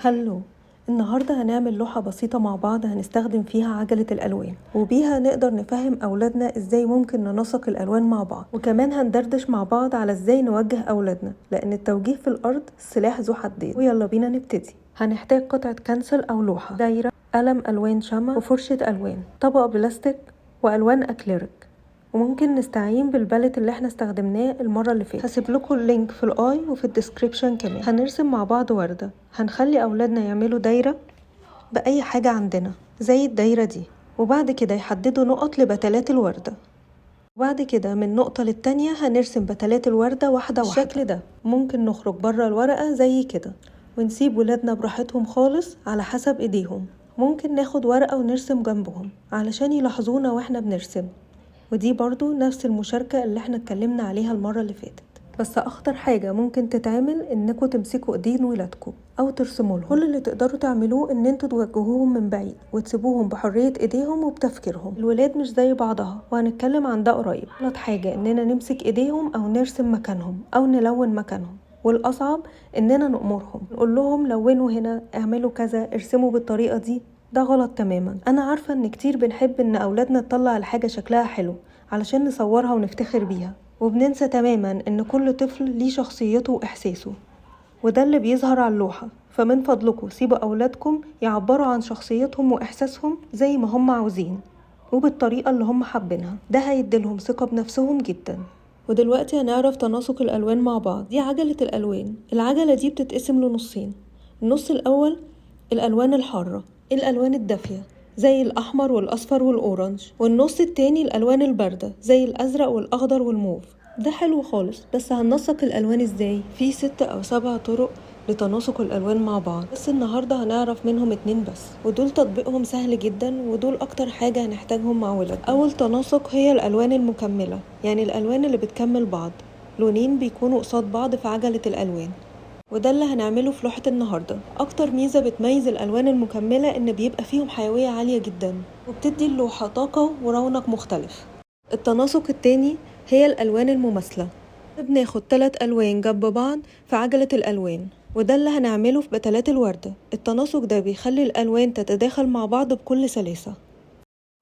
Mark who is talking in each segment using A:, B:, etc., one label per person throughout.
A: Hello، النهاردة هنعمل لوحة بسيطة مع بعض هنستخدم فيها عجلة الألوان، وبيها نقدر نفهم أولادنا إزاي ممكن ننسق الألوان مع بعض، وكمان هندردش مع بعض على إزاي نوجه أولادنا، لأن التوجيه في الأرض سلاح ذو حدين. ويلا بينا نبتدي. هنحتاج قطعة كنسل أو لوحة، دايرة، قلم ألوان شمع، وفرشة ألوان، طبق بلاستيك، وألوان أكليريك، وممكن نستعين بال palette اللي احنا استخدمناه المرة اللي فاتت. هسيب لكم ال link في ال i وفي ال description. كمان هنرسم مع بعض وردة، هنخلي اولادنا يعملوا دايرة بأي حاجة عندنا زي الدايرة دي، وبعد كده يحددوا نقط لبتلات الوردة، وبعد كده من نقطة للتانية هنرسم بتلات الوردة واحدة واحدة بالشكل ده. ممكن نخرج بره الورقة زي كده ونسيب ولادنا براحتهم خالص على حسب ايديهم. ممكن ناخد ورقة ونرسم جنبهم علشان يلاحظونا واحنا بنرسم، ودي برضو نفس المشاركة اللي احنا اتكلمنا عليها المرة اللي فاتت. بس اخطر حاجة ممكن تتعمل انكم تمسكوا ايدين ولادكم او ترسموا لهم. كل اللي تقدروا تعملوه ان انتوا توجهوهم من بعيد وتسيبوهم بحرية ايديهم وبتفكيرهم. الولاد مش زي بعضها وهنتكلم عن ده قريب. غلط حاجة اننا نمسك ايديهم او نرسم مكانهم او نلون مكانهم، والاصعب اننا نأمرهم نقول لهم لونوا هنا، اعملوا كذا، ارسموا بالطريقة دي. ده غلط تماما. انا عارفة ان كتير بنحب ان اولادنا تطلع الحاجة شكلها حلو علشان نصورها ونفتخر بيها، وبننسى تماما ان كل طفل ليه شخصيته واحساسه، وده اللي بيظهر على اللوحة. فمن فضلكم سيبوا اولادكم يعبروا عن شخصيتهم واحساسهم زي ما هم عاوزين وبالطريقة اللي هم حابينها، ده هيديلهم ثقة بنفسهم جدا. ودلوقتي هنعرف تناسق الالوان مع بعض. دي عجلة الالوان. العجلة دي بتتقسم لنصين، النص الاول الالوان الحارة، الالوان الدافية زي الاحمر والاصفر وال orange، والنص التاني الالوان الباردة زي الازرق والاخضر والموف. ده حلو خالص، بس هننسق الالوان ازاي؟ في 6 او 7 طرق لتناسق الالوان مع بعض، بس النهارده هنعرف منهم 2 بس، ودول تطبيقهم سهل جدا، ودول اكتر حاجه هنحتاجهم مع ولادنا. اول تناسق هي الالوان المكمله، يعني الالوان اللي بتكمل بعض، لونين بيكونوا قصاد بعض في عجله الالوان، وده اللي هنعمله في لوحة النهاردة. أكتر ميزة بتميز الألوان المكملة إن بيبقى فيهم حيوية عالية جدا، وبتدي اللوحة طاقة ورونق مختلف. التناسق التاني هي الألوان المماثلة. بناخد 3 ألوان جنب بعض في عجلة الألوان، وده اللي هنعمله في بتلات الوردة. التناسق ده بيخلي الألوان تتداخل مع بعض بكل سلاسة.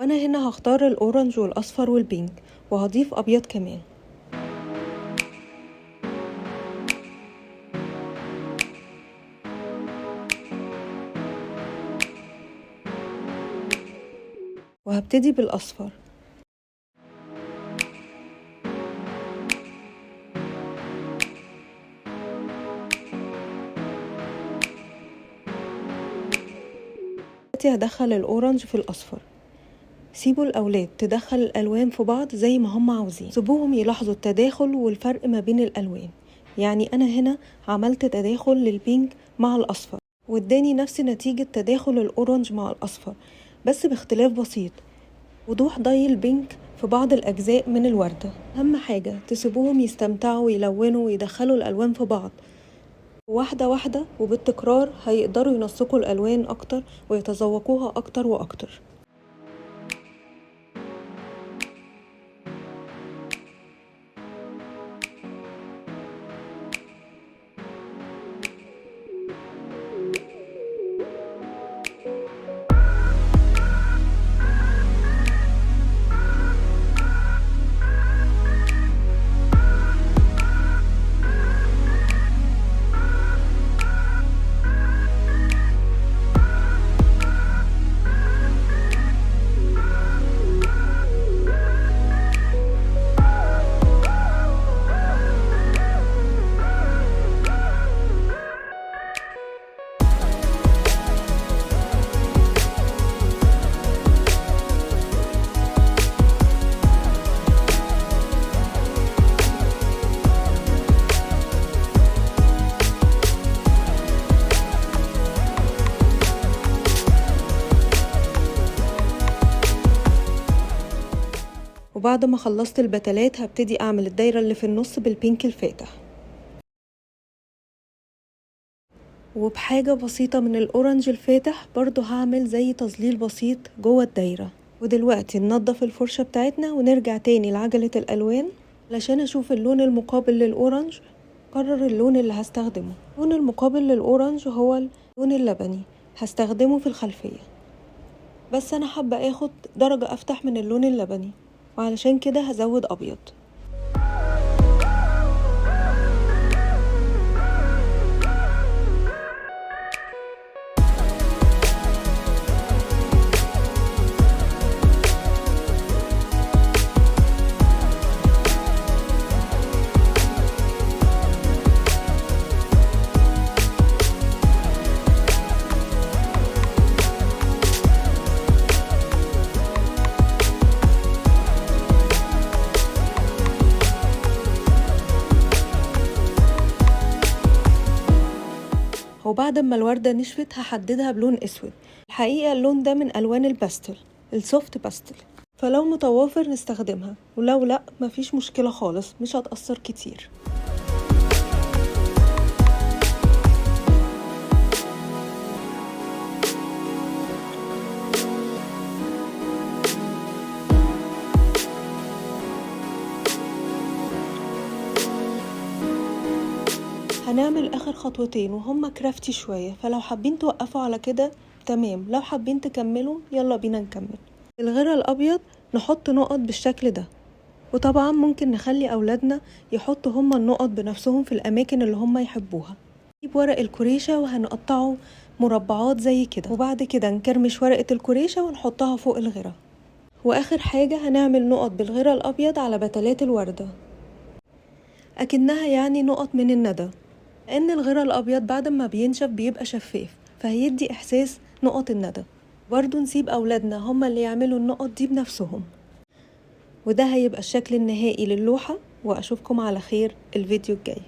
A: وأنا هنا هختار ال orange والأصفر وال pink، وهضيف أبيض كمان. وهبتدي بالأصفر. دلوقتي هدخل ال orange في الأصفر. سيبوا الأولاد تدخل الألوان في بعض زي ما هم عاوزين، سيبوهم يلاحظوا التداخل والفرق ما بين الألوان. يعني أنا هنا عملت تداخل لل pink مع الأصفر، واداني نفس نتيجة تداخل ال orange مع الأصفر، بس باختلاف بسيط، وضوح ضي ال pink في بعض الأجزاء من الوردة. أهم حاجة تسيبوهم يستمتعوا ويلونوا ويدخلوا الألوان في بعض واحدة واحدة، وبالتكرار هيقدروا ينسقوا الألوان أكتر ويتذوقوها أكتر وأكتر. وبعد ما خلصت البتلات هبتدي اعمل الدايرة اللي في النص بال pink الفاتح، وبحاجة بسيطة من ال orange الفاتح برضو هعمل زي تظليل بسيط جوه الدايرة. ودلوقتي ننضف الفرشة بتاعتنا ونرجع تاني لعجلة الالوان علشان اشوف اللون المقابل لل orange. قرر اللون اللي هستخدمه. اللون المقابل لل orange هو اللون اللبني، هستخدمه في الخلفية، بس انا حابة اخد درجة افتح من اللون اللبني، وعلشان كده هزود ابيض. وبعد ما الوردة نشفت هحددها بلون اسود. الحقيقة اللون ده من الوان الباستل، ال soft pastel، فلو متوافر نستخدمها، ولو لا مفيش مشكلة خالص، مش هتأثر كتير. هنعمل اخر خطوتين وهم crafty شوية، فلو حابين توقفوا على كده تمام، لو حابين تكملوا يلا بينا نكمل. الغرا الابيض نحط نقط بالشكل ده، وطبعا ممكن نخلي اولادنا يحطوا هم النقط بنفسهم في الاماكن اللي هم يحبوها. نجيب ورق الكريشة وهنقطعه مربعات زي كده، وبعد كده نكرمش ورقة الكريشة ونحطها فوق الغرا. واخر حاجة هنعمل نقط بالغرا الابيض على بتلات الوردة، اكنها يعني نقط من الندى، لأن الغرا الأبيض بعد ما بينشف بيبقى شفاف، فهيدي إحساس نقط الندى. برضو نسيب أولادنا هما اللي يعملوا النقط دي بنفسهم. وده هيبقى الشكل النهائي للوحة، وأشوفكم على خير الفيديو الجاي.